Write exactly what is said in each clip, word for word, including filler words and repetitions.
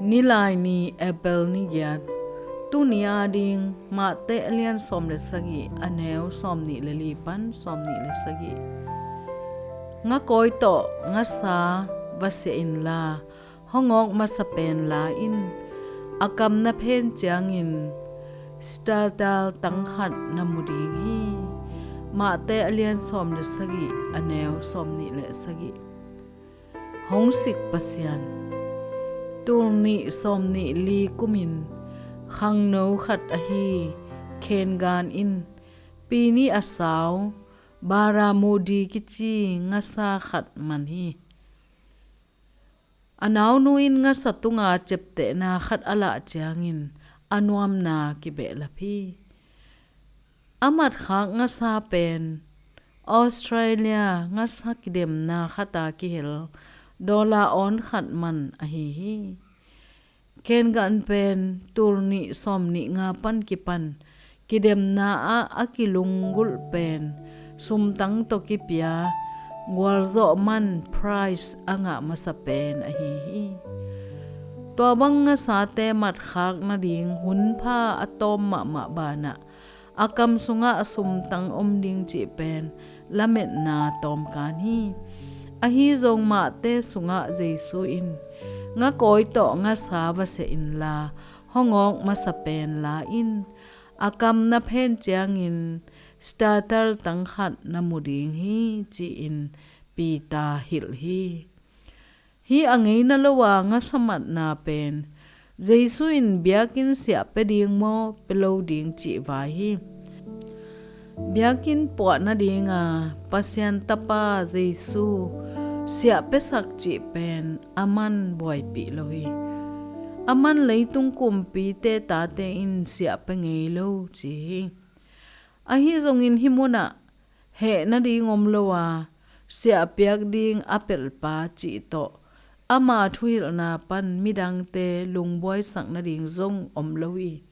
Nilaini, April ni giat. Tuni ading Mate a lian sawm le sagih, a neu sawm nih le li pan sawm nih le sagih. Ngakawi tawh ngasa va sia inla, hong awk masa pen la in. A kam na phen ciangin sitartal tang khat na mu ding hi. Mate a lian sawm le sagih, a neu sawm nih le sagih. Hong sik Pasian. Tul nih sawm nih li kumin khangno khat ahi Khengan in pi nih a sau Baramudi kici ngasa khat man hi. A naunu in ngasa tunga ciaptehna khat a lah ciangin a nuamna kibehlap hi. A matkhak ngasa pen Australia ngasa kidemna khata kihel dollar awn khat man ahi hi. Khengan pen tul nih sawm nih nga pan kipan kidemna ah a kilunggulh pen sumtang tawh kipia gualzawh man prize a ngah masa pen ahi hi. Tua bang ngasate matkhak nading hunpha a tawm mahmah banah a kam sungah a sumtang om ding cih pen lametna tawmkan hi. Ahi zong Mate sungah Jesu in ngakawi tawh ngasa va sia inla, hong awk masa pen la in. A kam na phen ciangin sitartal tang khat na mu ding hi, ci-in Peter hilh hi. Hih a ngeina lo a ngasa matna pen Jesu in biakinn siah pia ding maw, pia lo ding cih vai hi. Biakinn puah nadinga Pasian Tapa Jesu siah piasak cih pen a man buaipih lo hi. A man leitung kumpite tate in siah pia ngei lo ci hi. Ahi zongin hih munah heh nading om lo a, siah piak ding a pelhpa cih tawh ama thuhilhna pan midangte lungbuaisak nading zong om lo hi.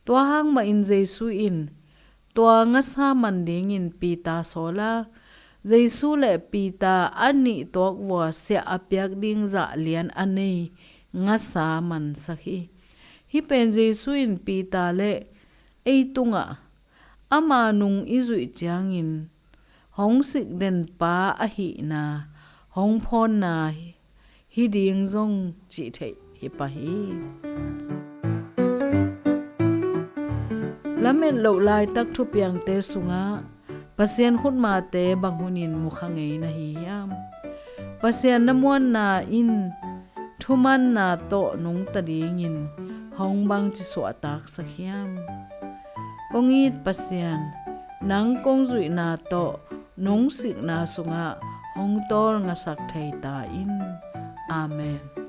Tua hang mahin Jesu in tua ngasa man dingin Peter sawl a, Jesu le Peter a nih tuak vua siah a piak ding zah lian a nei ngasa mansak hi. Hih pen Jesu in Peter le ei tungah ama nung i zuih ciangin hong sik denpa ahihna hong phawnna hi ding zong cih theih hi pah hi. Lamet loh laitak thupiangte sungah Pasian khutmate bang hunin mukha ngei na hi hiam? Pasian na muanna in thumanna tawh nungta dingin hong bangci suahtaksak hiam? Kong it Pasian, nang kong zuihna tawh nong sikna sungah hong tawlngasak thei ta in. Amen.